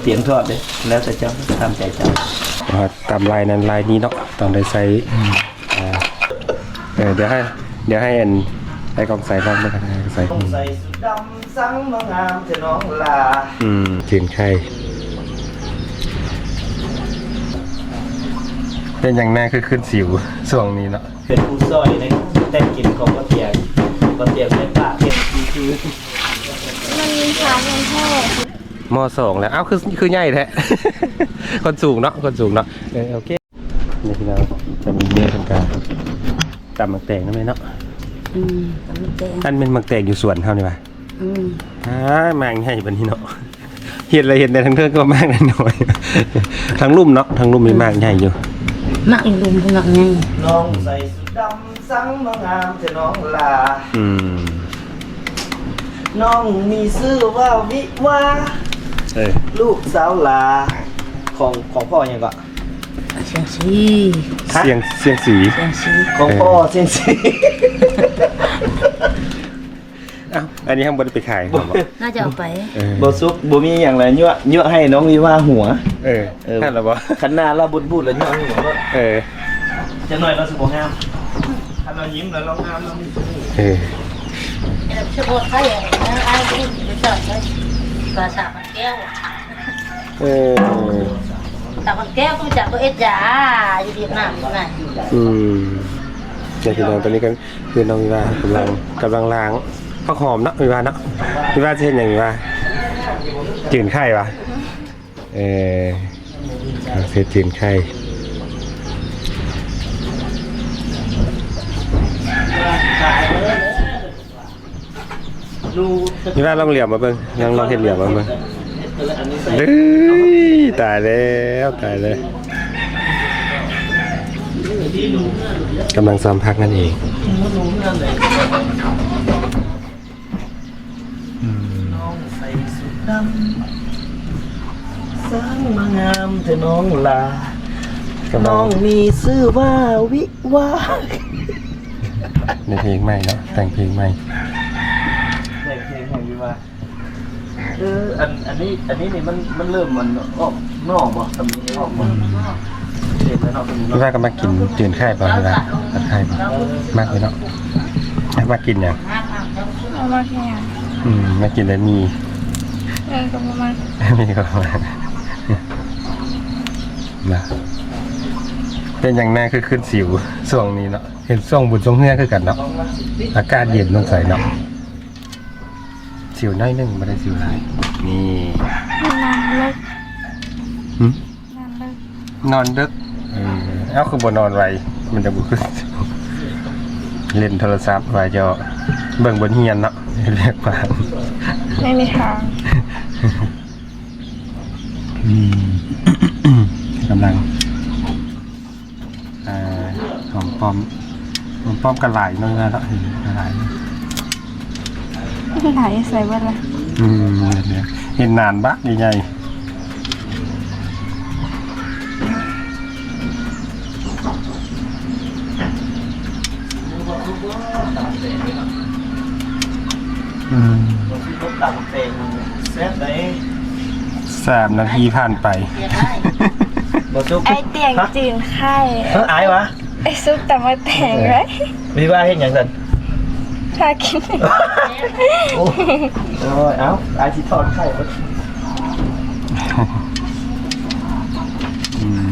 ສຽງທອດເດ້ ແລ້ວແຕ່ເຈົ້າ ຕາມໃຈເຈົ້າ. ວ່າຕາມລາຍນັ້ນລາຍນີ້ເນາະ ຕ້ອງໄດ້ໃສ່ ອືມ ອ່າ ເອີ ດຽວໃຫ້ ດຽວໃຫ້ອັນ ໃຫ້ກອງໃສ່ຟັງເບິ່ງກັນ ໃຫ້ກອງໃສ່ ອືມ ໃສ່ສຸດດຳ ສັງມາງາມແທ້ນ້ອງຫຼ້າ ອືມ ຈືນໄຂ້ ເປັນຫຍັງແນ່ຄືຂຶ້ນສິວຊ່ວງນີ້ເນາະ? ເປັນຜູ້ຊ່ອຍໃນແຕ່ງກິນຂອງບໍ່ຕຽງ ບໍ່ຕຽງເປັນປາກເປັນຄື ມັນມີສານແທ້ ມໍສອງແລ້ວ ເອົ້າ ຄື ຄືໃຫຍ່ແທ້ ຄົນສູງເນາະ ຄົນສູງເນາະ ເອີ ໂອເຄ ນີ້ພີ່ນ້ອງ ຕອນນີ້ເມເພິ່ນກະຕຳໝາກແຕງນຳແມ່ເນາະ ອືມ ຕຳໝາກແຕງ ອັນແມ່ນໝາກແຕງຢູ່ສວນເຮົານີ້ຫວາ? ອືມ ອ້າ ໝາກໃຫຍ່ປານນີ້ເນາະ ເຮັດລະເຮັດແຕ່ທາງເທິງກໍໝາກນ້ອຍໆ ທາງລຸ່ມເນາະ ທາງລຸ່ມມີໝາກໃຫຍ່ຢູ່ ໝາກຢູ່ລຸ່ມພຸ້ນ ໝາກໃຫຍ່ ນ້ອງໃສ່ສຸດດຳ ສັງມາງາມແທ້ນ້ອງຫຼ້າ ອືມ ນ້ອງມີຊື່ວ່າວິວາ ເອີ ລູກສາວຫຼ້າ ຂອງ ຂອງພໍ່ຫຍັງເກາະ? ສຽງສີ ຮະ? ສຽງ ສຽງສີ ສຽງສີ ຂອງພໍ່ ເອີ ສຽງສີ ອ້າວ ອັນນີ້ເຮົາບໍ່ໄດ້ໄປຂາຍ ໜ້າຈະເອົາໄປ ເອີ ບໍ່ສຸກ ບໍ່ມີຫຍັງແລ້ວ ຍົວະ ຍົວະໃຫ້ນ້ອງວິວາຫົວ ເອີ ເອີ ຫັ້ນລະບໍ່? ຄັນໜ້າລາວບູດໆ ແລ້ວຍົວະໃຫ້ຫົວໂລດ ເອີ ຈັກໜ້ອຍລາວຊິບໍ່ງາມ ຄັນລາວຍິ້ມແລ້ວລາວງາມ ລາວມີສະເໜ່ ເອີ ສະໂພດໃຜ ອ້າຍ ອ້າຍ ອ້າຍ ອ້າຍ ພາສາ ແກ້ວ ເອີ ຕາຄົນແກ້ວກໍຈາກຕົວເອັດຢາຢູ່ຫວຽດນາມນະ ອືມ ແຕ່ພີ່ນ້ອງ ຕອນນີ້ກໍຄືນ້ອງວິວາກຳລັງ ກຳລັງລ້າງຜັກຫອມເນາະ ວິວາເນາະ ວິວາຊິເຮັດຫຍັງ ວິວາ? ຈືນໄຂ້ຫວາ? ເອີ ເຮັດຈືນໄຂ້ ນີ້ວ່າລອງຫຼຽມມາເບິ່ງ ລອງ ລອງເຮັດຫຼຽມມາເບິ່ງ ເອີຍ ຕາຍແລ້ວ ຕາຍແລ້ວ ກຳລັງຊອມຜັກນັ້ນເອງ ອືມ ນ້ອງໃສ່ສຸດດຳ ສັງມາງາມແທ້ນ້ອງຫຼ້າ ກຳລັງ ນ້ອງມີຊື່ວ່າວິວາ ໃນເພງໃໝ່ເນາະ ແຕ່ງເພງໃໝ່ ແຕ່ງເພງໃໝ່ວິວາ ເອີ ອັນ ອັນນີ້ ອັນນີ້ນີ້ມັນ ມັນເລີ່ມມັນອອກໜໍ່ບໍ່? ສຳນີ້ອອກບໍ່? ອືມ ເຮັດແລ້ວເນາະ ສຳນີ້ເນາະ ວ່າກໍມາກິນຈືນໄຂ້ບໍ່? ວ່າຕັດໄຂ້ບໍ່? ມັກຢູ່ເນາະ ມັກກິນຫຍັງ? ບໍ່ມັກຫຍັງ ອືມ ມັກກິນແຕ່ໝີ່ ເອີ ກໍບໍ່ມັກ ໝີ່ກໍບໍ່ມັກ ນະ ເປັນຫຍັງແນ່ຄືຂຶ້ນສິວຊ່ວງນີ້ເນາະ? ເຫັນຊ່ວງບຸນຊ່ວງເຮືອຄືກັນເນາະ ອາກາດເຢັນສົງໄສເນາະ ສິວໜ້ອຍໜຶ່ງ ບໍ່ໄດ້ສິວຫຼາຍ ນີ້ ນອນເລິກ ຫຶ? ນອນເລິກ ນອນເດິກ ເອີ ເອົ້າ ຄືບໍ່ນອນໄວ ມັນຈະບໍ່ຂຶ້ນ ເລ່ນໂທລະສັບວ່າຈະເບິ່ງບົດຮຽນເນາະ ເຮັດວຽກບ້ານ ໄມ່ມີທາງ ອືມ ກຳລັງ ອ່າ ຫອມປ້ອມ ຫອມປ້ອມກໍຫຼາຍໜ້ອຍນະ ເນາະ ເຫັນກໍຫຼາຍ ຫຼາຍໃສ່ເບິດລະ ອືມ ເຫັນນານບັກໃຫຍ່ໆ ອືມ ຕຳແຕງແຊບເດ້ ສາມນາທີຜ່ານໄປ ບໍ່ສຸກ ອ້າຍຕຽງ ຮະ? ຈືນໄຂ້ ເອີ ອ້າຍຫວາ? ອ້າຍສຸກຕຳໝາກແຕງໄວ້ ເອີ ມີວ່າເຮັດຫຍັງຊັ້ນ? ຫາກິນ ໂອ້ຍ ເອົ້າ ອ້າຍຊິຖອນໄຂ່ເບິດ ອືມ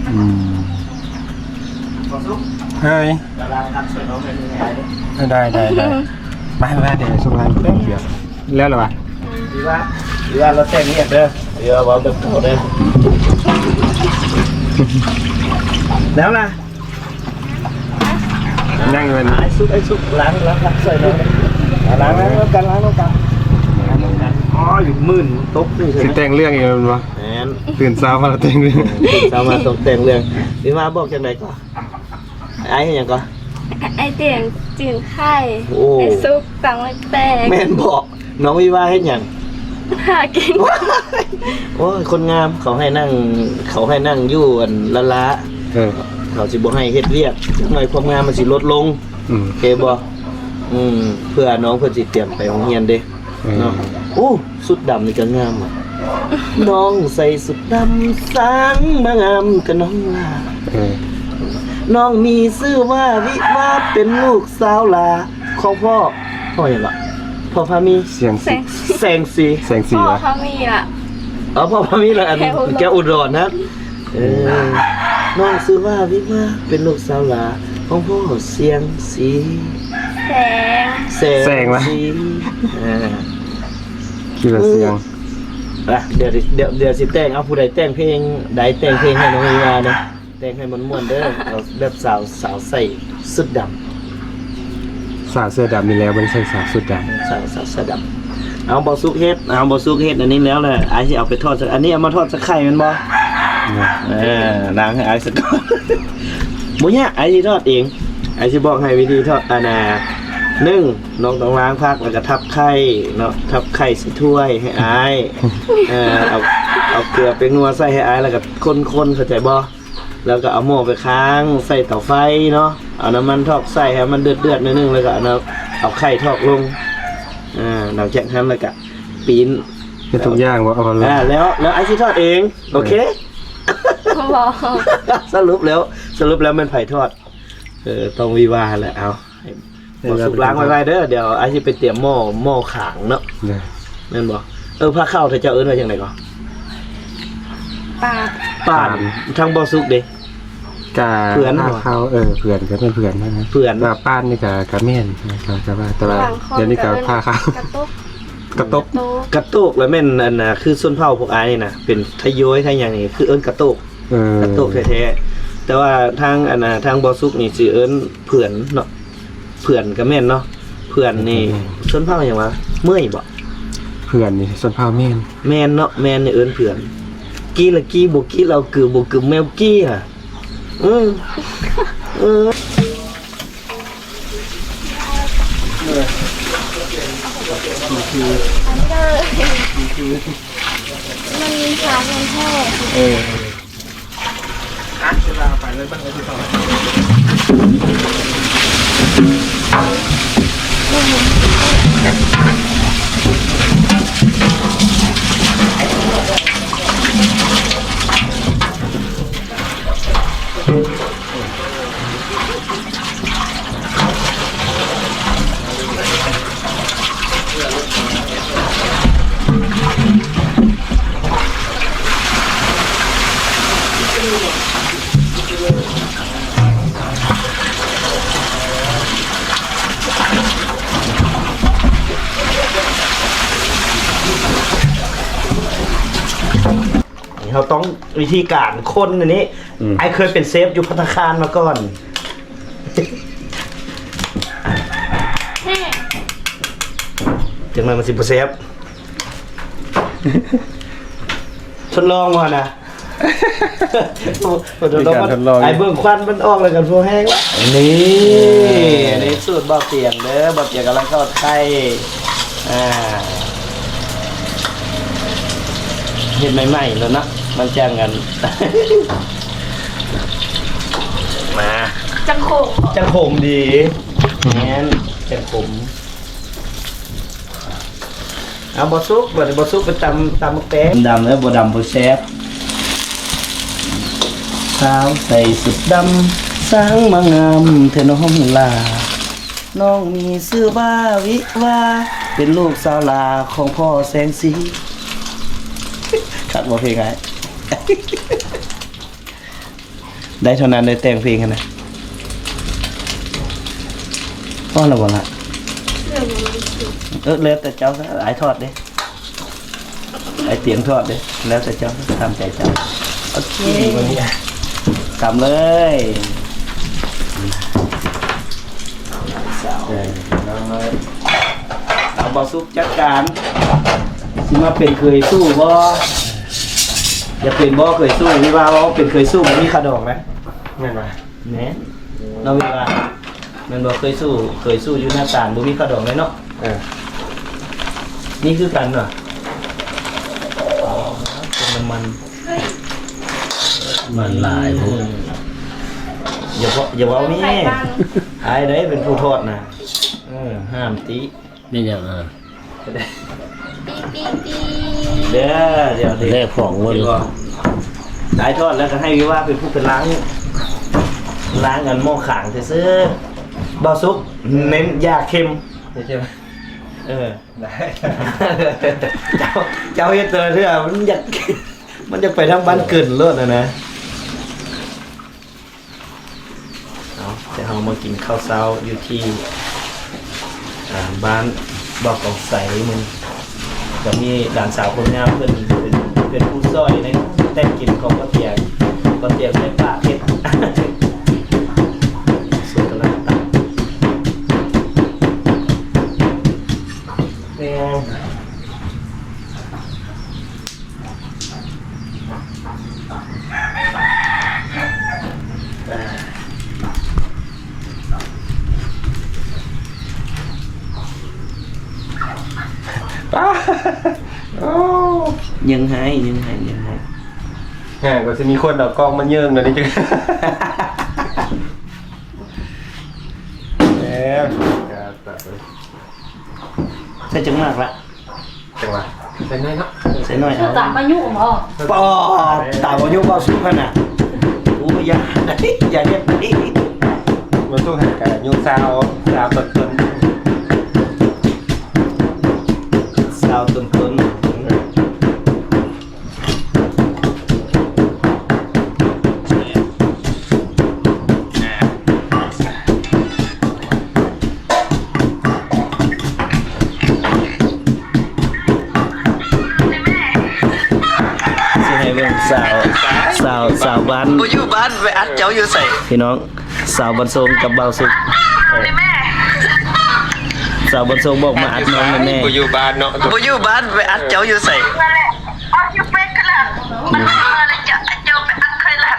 ອືມ ບໍ່ສຸກ ເຮີ້ຍ ດາລາທັກຊ່ວຍນ້ອງເດີ ໄດ້ ໄດ້ ໄດ້ ມາ ມາ ດຽວສົ່ງໄລນ໌ແປັບດຽວ ແລ້ວລະຫວາ? ດີວ່າ ດີວ່າລາວແຕ່ງວຽກເດີ ດີວ່າເວົ້າແບບໂຕເດີ ແລ້ວລະ ຍັງຢູ່ ອ້າຍສຸກ ອ້າຍສຸກ ລ້າງ ລ້າງ ລ້າງ ຊ່ວຍນ້ອງ ອ່າ ລ້າງ ລ້າງນຳກັນ ລ້າງນຳກັນ ອໍ ຢູ່ມື່ນຕົກນີ້ ຊິແຕ່ງເລື່ອງອີກແມ່ນບໍ່? ແມ່ນ ຕື່ນເຊົ້າມາແລ້ວແຕ່ງເລື່ອງ ເອີ ຕື່ນເຊົ້າມາຕ້ອງແຕ່ງເລື່ອງ ດີວ່າບອກຈັ່ງໃດກໍ ອ້າຍເຮັດຫຍັງກໍ? ອ້າຍຕຽງຈືນໄຂ້ ໂອ້ ອ້າຍສຸກຕຳໝາກແຕງ ແມ່ນບໍ່? ນ້ອງວິວາເຮັດຫຍັງ? ຫາກິນ ໂອ້ຍ ຄົນງາມ ເຂົາໃຫ້ນັ່ງ ເຂົາໃຫ້ນັ່ງຢູ່ອັນລ້າໆ ເອີ ເຂົາຊິບໍ່ໃຫ້ເຮັດວຽກ ຈັກໜ້ອຍຄວາມງາມມັນຊິລົດລົງ ອືມ ໂອເຄບໍ່? ອືມ ເພື່ອນ້ອງເພິ່ນຊິຕຽມໄປໂຮງຮຽນເດ້ ອື ເນາະ. ໂອ້ ຊຸດດຳນີ້ກໍງາມອະ ນ້ອງໃສ່ຊຸດດຳ ຊ່າງມາງາມກະນ້ອງຫຼ້າ ເອີ ນ້ອງມີຊື່ວ່າວິວາ ເປັນລູກສາວຫຼ້າຂອງພໍ່ ພໍ່ຫຍັງເກາະ ພໍ່ພາມີ ແສງສີ ແສງສີ ແສງສີ ພໍ່ພາມີລະ ອໍ ພໍ່ພາມີລະ ອັນແກ້ວອຸດອນ ແກ້ວອຸດອນນະ. ເອີ ນ້ອງຊື່ວ່າວິວາ ເປັນລູກສາວຫຼ້າຂອງພໍ່ສຽງສີ ແສງ ແສງ ແສງວະ ສີ ອ່າ ຄິດວ່າສຽງ ອືມ ອ່ະ ດຽວ ດຽວ ດຽວຊິແຕ່ງ ເອົາ ຜູ້ໃດແຕ່ງເພງໃດ ແຕ່ງເພງໃຫ້ນ້ອງວິວາເດີ ແຕ່ງໃຫ້ມ່ວນໆເດີ ເອົາແບບສາວ ສາວໃສ່ຊຸດດຳ. ສາວເສື້ອດຳນີ້ແລ້ວ ບໍ່ໄດ້ໃສ່ສາວຊຸດດຳ ສາວ ສາວເສື້ອດຳ. ເອົາ ບໍ່ສຸກເຮັດ ເອົາ ບໍ່ສຸກເຮັດອັນນີ້ແລ້ວແຫຼະ ອ້າຍຊິເອົາໄປທອດ ອັນນີ້ເອົາມາທອດໃສ່ໄຂ່ແມ່ນບໍ່? ເອີ ລ້າງໃຫ້ອ້າຍຊະກ່ອນ ບໍ່ຍາກ ອ້າຍຊິທອດເອງ ອ້າຍຊິບອກໃຫ້ວິທີທອດ. ອັນນ່າ ໜຶ່ງ ນ້ອງຕ້ອງລ້າງຜັກ ແລ້ວກໍທັບໄຂ່ເນາະ ທັບໄຂ່ໃສ່ຖ້ວຍໃຫ້ອ້າຍ ເອີ ເອົາ ເອົາເກືອແປ້ງນົວໃສ່ໃຫ້ອ້າຍ ແລ້ວກໍຄົນໆ ເຂົ້າໃຈບໍ່? ແລ້ວກໍເອົາໝໍ້ໄປຄ້າງໃສ່ເຕົາໄຟເນາະ ເອົານ້ຳມັນທອກໃສ່ໃຫ້ມັນເດືອດໆໜ້ອຍໜຶ່ງ ແລ້ວກໍເອົາ ເອົາໄຂ່ທອກລົງ. ອ່າ ຫຼັງຈາກນັ້ນແລ້ວກໍປີ້ນ ເຮັດທຸກຢ່າງບໍ່? ເອົາ ອ່າ ແລ້ວ ແລ້ວອ້າຍຊິທອດເອງ. ໂອເຄ ບໍ່ ສະຫຼຸບແລ້ວ ສະຫຼຸບແລ້ວແມ່ນໃຜທອດ? ເອີ ຕ້ອງວິວາແຫຼະ. ເອົາ ບໍ່ສຸກລ້າງໄວໆເດີ ດຽວອ້າຍຊິໄປຕຽມໝໍ້ ໝໍ້ຂາງເນາະ ແມ່ນບໍ່? ເອີ ພາເຂົ້າ ເຈົ້າເອີ້ນວ່າຈັ່ງໃດເກາະ? ປານ ປານ ທາງບໍ່ສຸກເດ? ກະເພື່ອນ ພາເຂົ້າ ເອີ ເພື່ອນ ກໍເປັນເພື່ອນນັ້ນນະ ເພື່ອນ ວ່າປານນີ້ກະ ກະແມ່ນ ກະ ກະວ່າ ແຕ່ວ່າດຽວນີ້ກະພາເຂົ້າ ກະໂຕກ ກະໂຕກ ກະໂຕກ ລະແມ່ນ ອັນນ່າ ຄືຊົນເຜົ່າພວກອ້າຍນີ້ນະ ເປັນໄທຢອຍ ໄທຫຍັງນີ້ ຄືເອີ້ນກະໂຕກ ເອີ ກະໂຕກແທ້ໆ. ແຕ່ວ່າທາງ ອັນນ່າ ທາງບໍ່ສຸກນີ້ຊິເອີ້ນເພື່ອນເນາະ ເພື່ອນກໍແມ່ນເນາະ ເພື່ອນນີ້ ເອີ ຊົນເຜົ່າຫຍັງວະ ເໝື່ອຍບໍ? ເພື່ອນນີ້ຊົນເຜົ່າແມ່ນ ແມ່ນເນາະ ແມ່ນນີ້ເອີ້ນເພື່ອນ. ກີ້ລະກີ້ ບໍ່ກີ້ລະເອົາກື ບໍ່ກື ແມວກີ້ຫະ ເອີ ເອີ ມັນມີຄາວແທ້ ເອີ. ອ່ະ ເວລາໄປແລ້ວເບິ່ງໄອ້ທີ່ສອງ ເຮົາຕ້ອງ ວິທີການຄົນອັນນີ້ ອືມ ອ້າຍເຄີຍເປັນເຊຟຢູ່ພັດຕາຄານມາກ່ອນ ແນ່ ຈັ່ງນັ້ນມັນຊິບໍ່ແຊບ ທົດລອງວ່ານະ ມີການທົດລອງ ໄອ້ເບິ່ງຄວັນມັນອອກແລ້ວກັນ ພວກແຮງລະ ນີ້ ເອີ ອັນນີ້ສູດບ່າວຕຽງເດີ ບ່າວຕຽງກຳລັງທອດໄຂ່ ອ່າ ເຮັດໃໝ່ໆແລ້ວເນາະ ມັນຈັ່ງອັນ ມາ ຈັ່ງຂົມ ຈັ່ງຂົມດີ ແມ່ນ ຈັ່ງຂົມ. ເອົາ ບໍ່ສຸກ ບັດນີ້ບໍ່ສຸກໄປຕຳ ຕຳໝາກແຕງ ດຳແລ້ວ ບໍ່ດຳບໍ່ແຊບ ສາວໃສ່ຊຸດດຳ ຊ່າງມາງາມແທ້ນ້ອງຫຼ້າ ນ້ອງມີຊື່ວ່າວິວາ ເປັນລູກສາວຫຼ້າຂອງພໍ່ແສງສີ ຄັກບໍ່ເພງອ້າຍ? ໄດ້ເທົ່ານັ້ນ ໄດ້ແຕ່ງເພງຫັ້ນນະ ພໍແລ້ວບໍ່ລະ? ເອີ ແລ້ວແຕ່ເຈົ້າຊະ ອ້າຍທອດເດ້ ອ້າຍຕຽງທອດເດ້ ແລ້ວແຕ່ເຈົ້າ ຕາມໃຈເຈົ້າ ໂອເຄ ຕຳເລີຍ ເອີ ເອົາ ບ່າວສຸກຈັດການ ຊິມາເປັນເຂີຍສູ້ບໍ່? ຢາກເປັນບໍ່ເຂີຍສູ້? ວິວາເວົ້າເປັນເຂີຍສູ້ບໍ່ມີຄ່າດອງນະ ແມ່ນບໍ່? ແມ່ນ ນ້ອງວິວາ ແມ່ນບໍ່? ເຂີຍສູ້ ເຂີຍສູ້ຢູ່ໜ້າຕານ ບໍ່ມີຄ່າດອງເລີຍເນາະ ເອີ ນີ້ຄືກັນຫວາ? ອໍ ເປັນນ້ຳມັນ ມັນຫຼາຍໂພດ ຢ່າເວົ້າ ຢ່າເວົ້າແມ່ ອ້າຍເດ້ເປັນຜູ້ທອດນະ ເອີ ຫ້າມຕິ ແມ່ນຫຍັງ? ເອີ. ເດີ ດຽວ ແລກຂອງເບິ່ງ ຕາຍທອດແລ້ວກໍໃຫ້ວິວາເປັນຜູ້ໄປລ້າງ ລ້າງອັນໝໍ້ຂາງຊື່ໆ. ບ່າວສຸກ ເນັ້ນຢ່າເຄັມ ເອີ ເຈົ້າ ເຈົ້າເຮັດແຕ່ລະເທື່ອ ມັນຢາກ ມັນຢາກໄປທາງບ້ານເກີນໂລດຫັ້ນນະ. ເອົາ ດຽວເຮົາມາກິນເຂົ້າເຊົ້າຢູ່ທີ່ ອ່າ ບ້ານບໍ່ກອງໄຊມື້ນີ້ ກໍມີຫຼານສາວຄົນງາມເພິ່ນເປັນ ເປັນຜູ້ຊ່ອຍໃນແຕ່ງກິນຂອງພໍ່ຕຽງ ພໍ່ຕຽງໃສ່ປາກເຮັດ ສວນກຳລັງຕຳ ແມ່ນ. ປ້າ ໂອ້ ຍິງໃຫ້ ຍິງໃຫ້ ຍິງໃຫ້ ຫາກໍຊິມີຄົນເອົາກ້ອງມາຍິງແນວນີ້ ແລ້ວ ໃສ່ຈັກໝາກລະ? ຈັ່ງຫວະ ໃສ່ໜ້ອຍເນາະ ໃສ່ໜ້ອຍ ເອົາຕາມອາຍຸບໍ? ປອດ ຕາມອາຍຸບ່າວສຸກຫັ້ນນະ. ໂອ້ຍ ຢ່າ ຢ່າເຮັດ ບ່າວສຸກຫັ້ນກະອາຍຸຊາວ ຊາວຕົ້ນໆ ຊາວຕົ້ນໆ. ຊິໃຫ້ເບິ່ງສາວ ສາວ ສາວບ້ານ ບໍ່ຢູ່ບ້ານ ໄປອັດເຈົ້າຢູ່ໃສ? ພີ່ນ້ອງ ສາວບ້ານຊົງກັບບ່າວສຸກ ສາວບ້ານຊົງບອກມາອັດນ້ອງແນ່. ບໍ່ຢູ່ບ້ານເນາະ ບໍ່ຢູ່ບ້ານ ໄປອັດເຈົ້າຢູ່ໃສ? ອັດຢູ່ເຟສກະລະ ມັນມາແລ້ວ ເຈົ້າ ເຈົ້າໄປອັດຂ້ອຍລະ.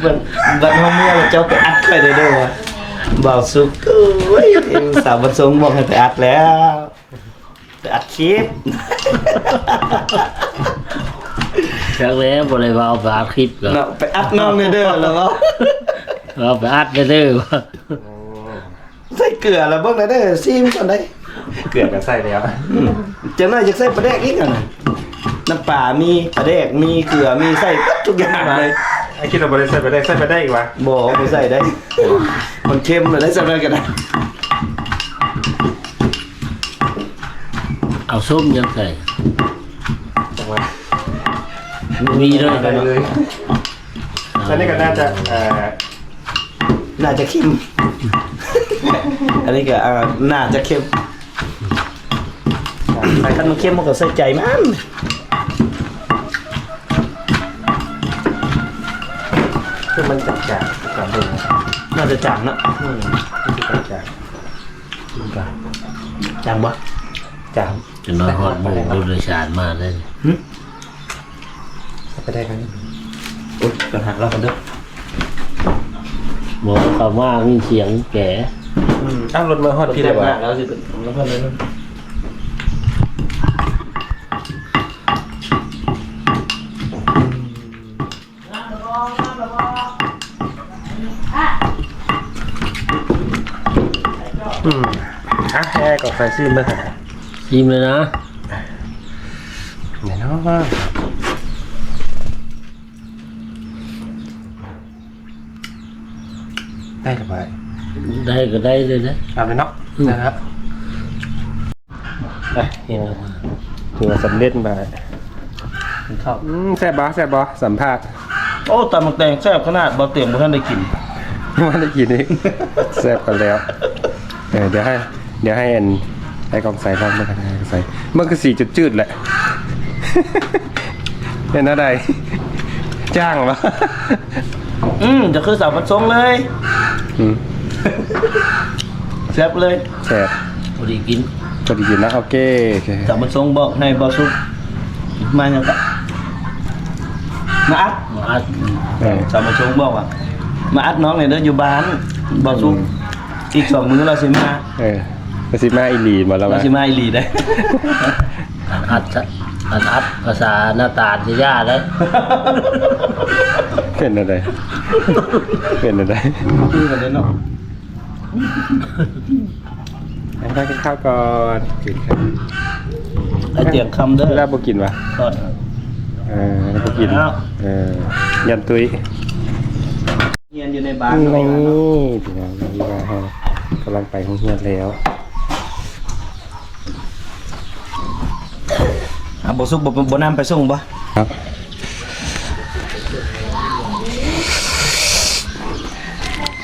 ບັດ ບັດເຮົາເມືອແລ້ວເຈົ້າໄປອັດຂ້ອຍເດີ ເດີວ່າ ບ່າວສຸກ ໂອ້ຍ ສາວບ້ານຊົງບອກໃຫ້ໄປອັດແລ້ວ ໄປອັດຄລິບ ຈັກແລ້ວ ບໍ່ໄດ້ວ່າເອົາໄປອັດຄລິບກໍ ເນາະ ໄປອັດນ້ອງແນ່ເດີ ແລ້ວເວົ້າ ເອົາໄປອັດແນ່ເດີ. ໂອ້ ໃສ່ເກືອລະເບິ່ງແນ່ເດີ ຊີມກ່ອນໄດ໋. ເກືອກໍໃສ່ແລ້ວ ອືມ ຈັກໜ້ອຍຢາກໃສ່ປາແດກອີກຫັ້ນນະ ນ້ຳປາມີ ປາແດກມີ ເກືອມີ ໃສ່ເບິດທຸກຢ່າງເລີຍ. ອ້າຍຄິດວ່າບໍ່ໄດ້ໃສ່ປາແດກ ໃສ່ປາແດກອີກຫວາ? ບໍ່ ບໍ່ໃສ່ໄດ໋ ມັນເຄັມແລ້ວໄດ໋ ສ່ຳນັ້ນກໍໄດ້. ເອົາສົ້ມຍັງໃສ່ ບໍ່ມີເລີຍ ບໍ່ມີເລີຍ. ອັນນີ້ກໍໜ້າຈະ ເອີ ໜ້າຈະເຄັມ ອັນນີ້ກໍ ເອີ ໜ້າຈະເຄັມ ຄັນມັນເຄັມມັນກໍໃສ່ໃຈມັນ ຄືມັນຈາງໆ ຕາມເບິ່ງ ໜ້າຈະຈາງເນາະ ອືມ ມັນຈະຈາງ ຈາງບໍ່? ຈາງ ຈັ່ງນ້ອຍຮອດໝູ່ຜູ້ໂດຍສານມາເລີຍ. ຫື? ໄປໄດ້ກັນ ໂອ້ຍ ໄປຫາລາວກັນເດີ. ບໍ່ ເຂົ້າມາມີສຽງແກ ອືມ ອ້າວ ລົດມາຮອດພີ້ແລ້ວຫວາ? ແລ້ວຊິເປັນລາວເພິ່ນເລີຍ. ອືມ ອ່ະ ໃຫ້ອ້າຍກອງໄຟຊີມເບິ່ງ ຊີມເລີຍນະ ແນ່ນອນ ໄດ້ລະບໍ່? ໄດ້ກໍໄດ້ເລີຍເດ້ ເອົາເລີຍເນາະ ອືມ ໄດ້ລະ. ອ່ະ ຖືວ່າສຳເລັດບາດ ກິນເຂົ້າ ອືມ ແຊບບໍ່? ແຊບບໍ່? ສຳພາດ ໂອ້ ຕຳໝາກແຕງແຊບຂະໜາດ ບໍ່ເຕັງບໍ່ທັນໄດ້ກິນ ບໍ່ໄດ້ກິນອີກ ແຊບກວ່າແລ້ວ. ເອີ ດຽວໃຫ້ ດຽວໃຫ້ອັນ ອ້າຍກອງໄຊລອງເບິ່ງກັນ ອ້າຍກອງໄຊ ມັນຄືສີຈືດໆແຫຼະ ເປັນແນວໃດ? ຈ້າງບໍ່? ອືມ ຈະຄືສາວບ້ານຊົງເລີຍ ອືມ ແຊບເລີຍ ແຊບ ພໍດີກິນ ພໍດີກິນນະ ໂອເຄ ໂອເຄ ສາວບ້ານຊົງບອກໃຫ້ບ່າວສຸກ ມາຫຍັງກະ ມາອັດ ມາອັດ ເອີ ສາວບ້ານຊົງບອກວ່າ ມາອັດນ້ອງແນ່ເດີ ຢູ່ບ້ານ ບ່າວສຸກ ອືມ ອີກສອງມື້ລາວຊິມາ ເອີ ລາວຊິມາອີ່ຫຼີບໍ່ລະ ລາວຊິມາອີ່ຫຼີເດ້. ອັນອັດ ອັນອັດພາສາໜ້າຕານຊິຢ່າເດ້. ເປັນແນວໃດ? ເປັນແນວໃດ? ຄືກັນເດ້ເນາະ. ໃຫ້ກິນເຂົ້າກ່ອນ ກິນເຂົ້າ ໃຫ້ຕຽງຄຳເດີ ເວລາບໍ່ກິນຫວາ? ເອີ ບໍ່ກິນ ເອີ ຢ້ານຕຸ້ຍ. ຮຽນຢູ່ໃນບ້ານ ນີ້ ພີ່ນ້ອງ ທີ່ວ່າເຮົາກຳລັງໄປໂຮງຮຽນແລ້ວ. ອ່າ ບໍ່ສຸກ ບໍ່ ບໍ່ນຳໄປສົ່ງບໍ່? ຄັບ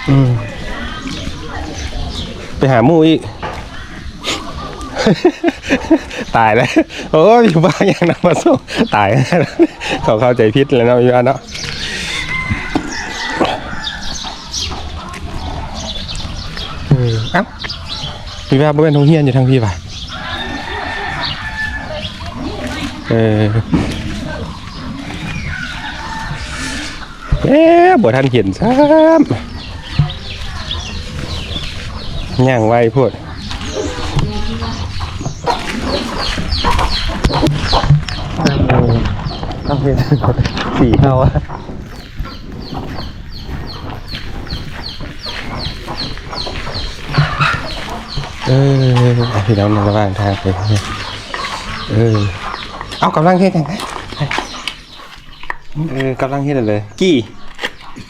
ອືມ ໄປຫາໝູ່ອີກ. ຕາຍແລ້ວ ໂອ້ຍ ຢູ່ບ້ານຫຍັງນຳມາສົ່ງ ຕາຍ ເຂົາເຂົ້າໃຈຜິດແລ້ວເນາະ ຢູ່ບ້ານເນາະ. ເອີ ເອົ້າ ພີ່ວ່າບໍ່ແມ່ນໂຮງຮຽນຢູ່ທາງພີ້ຫວາ? ເອີ ເອີ ບໍ່ທັນເຫັນຊ້ຳ ຍ່າງໄວໂພດ. ເອີ ເອົາເຫັນສີເຮົາ ເອີ ພີ່ນ້ອງ ໃນລະຫວ່າງທາງໄປ ເອີ ເອົາ ກຳລັງເຮັດຫຍັງ? ເອີ ກຳລັງເຮັດອັນໃດ? ກີ່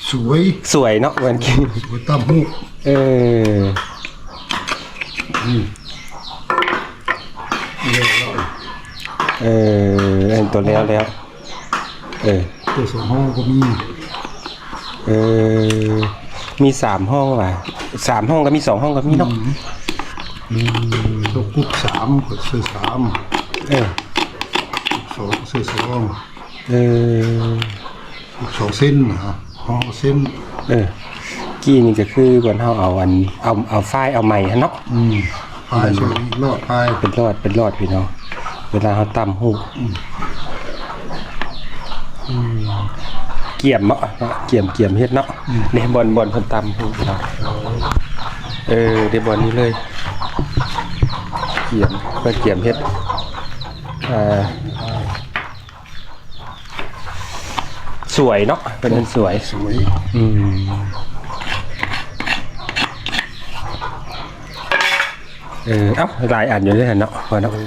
ສວຍ ສວຍເນາະ ແມ່ນກີ່ ສວຍຕຳຫູກ. ເອີ ອືມ ເອີ ອັນໂຕແລ້ວແລ້ວ. ເອີ ໂຕສອງຫ້ອງກໍມີ. ເອີ ມີສາມຫ້ອງຫວາ? ສາມຫ້ອງກໍມີ ສອງຫ້ອງກໍມີເນາະ. ອືມ ອືມ ໂຕກຸບສາມ ກໍເສື້ອສາມ. ເອີ ສອງ ກໍເສື້ອສອງ. ເອີ ສອງເສັ້ນນະ ຫ້ອງເສັ້ນ. ເອີ ກີ່ນີ້ກໍຄືບ່ອນເຮົາເອົາອັນ ເອົາ ເອົາຝ້າຍເອົາໄໝຫັ້ນເນາະ. ອືມ ຝ້າຍ ເປັນລອດຝ້າຍ ເປັນລອດ ເປັນລອດ ພີ່ນ້ອງ ເວລາເຮົາຕຳຫູກ. ອືມ ອືມ ກຽມເນາະ ກຽມ ກຽມເຮັດເນາະ. ອືມ ນີ້ບ່ອນ ບ່ອນເພິ່ນຕຳຫູກເນາະ. ເອີ ເດ້ ບ່ອນນີ້ເລີຍ ກຽມ ເພິ່ນກຽມເຮັດ ອ່າ ສວຍເນາະ ເພິ່ນເອີ້ນສວຍ ສວຍ. ອືມ ເອີ ເອົ້າ ຫຼາຍອັນຢູ່ເດ້ເນາະ ພໍ່ເນາະ. ໂອ້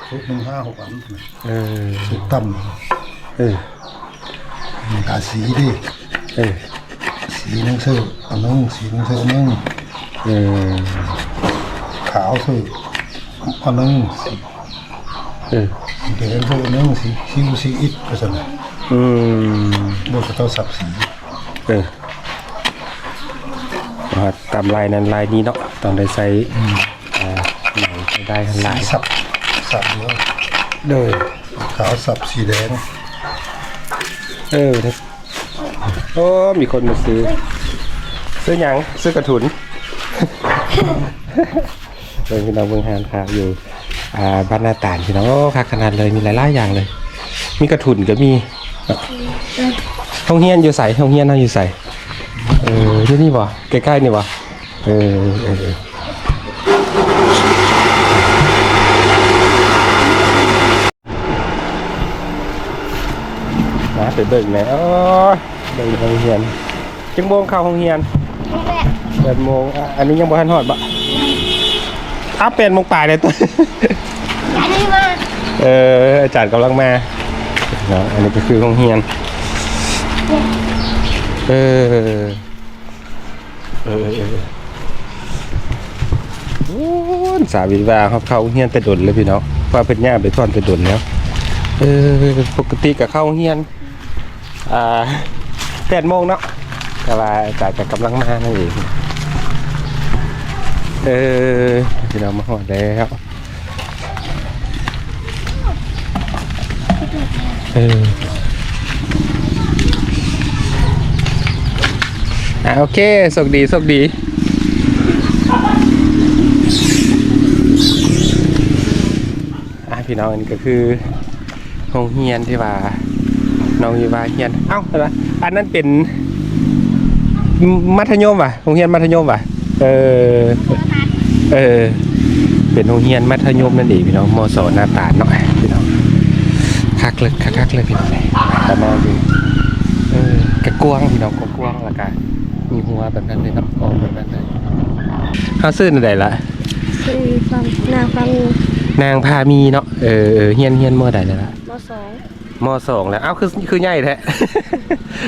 ຊຸດໜຶ່ງຫ້າຫົກອັນ. ເອີ ຊຸດຕຳ. ເອີ ກາສີເດ້. ເອີ ສີໜຶ່ງເສີບອັນໜຶ່ງ ສີໜຶ່ງເສີບອັນໜຶ່ງ. ເອີ ຂາວເສີບອັນໜຶ່ງ. ເອີ ສີແດງເສີບໜຶ່ງ ສີຄິ້ວ ສີອິດ ວ່າຊັ້ນນະ. ອືມ ບໍ່ ເຂົາເຈົ້າສັບສີ. ເອີ ວ່າຕາມລາຍນັ້ນລາຍນີ້ເນາະ ຕ້ອງໄດ້ໃຊ້ ອືມ ອ່າ ໄມ້ໄດ້ທັງຫຼາຍ ສີສັບ ສັບດຽວ. ໂດຍ ຂາວສັບສີແດງ. ເອີ ໂອ້ ມີຄົນມາຊື້ ຊື້ຫຍັງ? ຊື້ກະທຸນ. ເບິ່ງພີ່ນ້ອງ ເບິ່ງຮ້ານຄ້າຢູ່ ອ່າ ບ້ານນາຕານພີ່ນ້ອງ. ໂອ້ ຄັກຂະໜາດເລີຍ ມີຫຼາຍໆຢ່າງເລີຍ ມີກະທຸນກໍມີ. ໂຮງຮຽນຢູ່ໃສ? ໂຮງຮຽນເຮົາຢູ່ໃສ? ເອີ ຢູ່ນີ້ບໍ່? ໃກ້ໆນີ້ບໍ່? ເອີ ເອີ ເອີ ມາໄປເບິ່ງແດ່. ໂອ້ຍ ເບິ່ງໂຮງຮຽນ ຈັກໂມງເຂົ້າໂຮງຮຽນ? ແປດ ແປດໂມງ. ອາ ອັນນີ້ຍັງບໍ່ທັນຮອດບໍ? ອ້າວ ແປດໂມງປາຍແລ້ວ. ອັນນີ້ມາ ເອີ ອາຈານກຳລັງມາເນາະ. ອັນນີ້ກໍຄືໂຮງຮຽນ ເອີ ເອີ ເອີ ເອີ ໂອ້ ສາວວິວາເຮົາເຂົ້າໂຮງຮຽນແຕ່ດົນແລ້ວພີ່ນ້ອງ ເພາະວ່າເພິ່ນຍ້າຍໄປກ່ອນແຕ່ດົນແລ້ວ. ເອີ ປົກກະຕິກໍເຂົ້າໂຮງຮຽນ ອ່າ ແປດໂມງເນາະ ແຕ່ວ່າອາຈານກໍກຳລັງມານັ້ນເອງ. ເອີ ພີ່ນ້ອງ ມາຮອດແລ້ວ. ເອີ ອ່າ ໂອເຄ ໂຊກດີ ໂຊກດີ. ອ່າ ພີ່ນ້ອງ ອັນນີ້ກໍຄື ໂຮງຮຽນທີ່ວ່ານ້ອງວິວາຮຽນ. ເອົ້າ ອັນນັ້ນເປັນມັດທະຍົມຫວາ? ໂຮງຮຽນມັດທະຍົມຫວາ? ເອີ ເອີ ເປັນໂຮງຮຽນມັດທະຍົມນັ້ນເອງພີ່ນ້ອງ ມສ ນາຕານເນາະພີ່ນ້ອງ. ຄັກເລີຍ ຄັກໆເລີຍພີ່ນ້ອງ ປະມານນີ້. ເອີ ກະກວ້າງພີ່ນ້ອງ ກວ້າງໆ ແລ້ວກະມີຮົ້ວແບບນັ້ນເລີຍເນາະ ອ້ອມແບບນັ້ນເລີຍ. ເຮົາຊື້ແນວໃດລະ? ຊື້ ຊື່ ນາງພາມີ ນາງພາມີເນາະ. ເອີ ຮຽນ ຮຽນ ມໍໃດແລ້ວລະ? ມໍສອງ ມໍສອງແລ້ວ. ອ້າວ ຄື ຄືໃຫຍ່ແທ້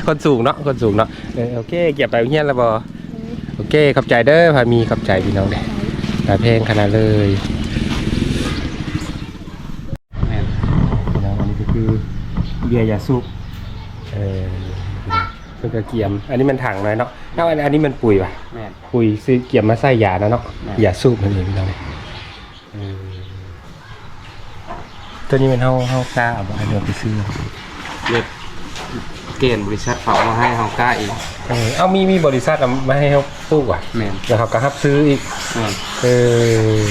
ຄົນສູງເນາະ ຄົນສູງເນາະ. ເອີ ໂອເຄ ກຽມໄປໂຮງຮຽນແລ້ວບໍ່? ໂອເຄ ຂອບໃຈເດີພາມີ ຂອບໃຈພີ່ນ້ອງເດີ. ຕາແພງຂະໜາດເລີຍ. ແມ່ນ ພີ່ນ້ອງ ອັນນີ້ກໍຄືເບຍຢາສູບ. ເອີ ເພິ່ນກໍກຽມ ອັນນີ້ແມ່ນຖັງໜ້ອຍເນາະ. ເອົາ ອັນ ອັນນີ້ແມ່ນປຸຍຫວາ? ແມ່ນ ປຸຍ ຊື້ກຽມມາໃສ່ຢານະເນາະ. ແມ່ນ ຢາສູບນັ້ນເອງພີ່ນ້ອງເອີ. ຕົວນີ້ແມ່ນເຮົາ ເຮົາກ້າເອົາບໍ່ ຫຼືວ່າໄປຊື້? ເຮັດແກ່ນບໍລິສັດເຂົາເອົາມາໃຫ້ເຮົາກ້າເອງ. ເອີ ເອົາ ມີ ມີບໍລິສັດເອົາມາໃຫ້ເຮົາປູກຫວາ? ແມ່ນ ແລ້ວເຮົາກໍຮັບຊື້ອີກ. ແມ່ນ ເອີ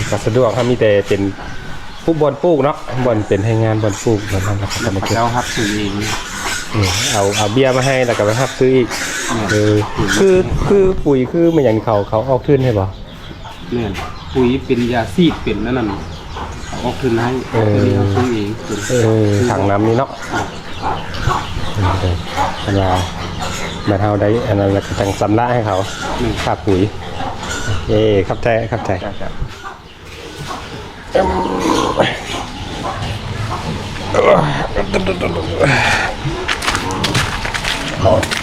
ກໍສະດວກ ເຮົາມີແຕ່ເປັນ ປູກ ບ່ອນປູກເນາະ ບ່ອນເປັນແຮງງານ ບ່ອນປູກ ບ່ອນນັ້ນ ແລ້ວເຂົາກໍມາເກັບ ເຂົາເຈົ້າຮັບຊື້ເອງ. ເອີ ເອົາ ເອົາເບ້ຍມາໃຫ້ ແລ້ວກໍໄປຮັບຊື້ອີກ. ແມ່ນ ເອີ ຄື ຄືປຸຍ ຄືແມ່ນຫຍັງ ເຂົາ ເຂົາອອກທຶນໃຫ້ບໍ່? ແມ່ນ ປຸຍເປັນຢາສີດ ເປັນອັນນັ້ນ ເຂົາອອກທຶນໃຫ້. ເອີ ຕົວນີ້ເຮົາຊື້ເອງ. ເອີ ຖັງນ້ຳນີ້ເນາະ. ເພິ່ນວ່າ ບາດເຮົາໄດ້ອັນນັ້ນແລ້ວກໍຈັ່ງຊຳລະໃຫ້ເຂົາ. ແມ່ນ ຄ່າປຸຍ. ເອີ ຂອບໃຈ ຂອບໃຈ. ເອີ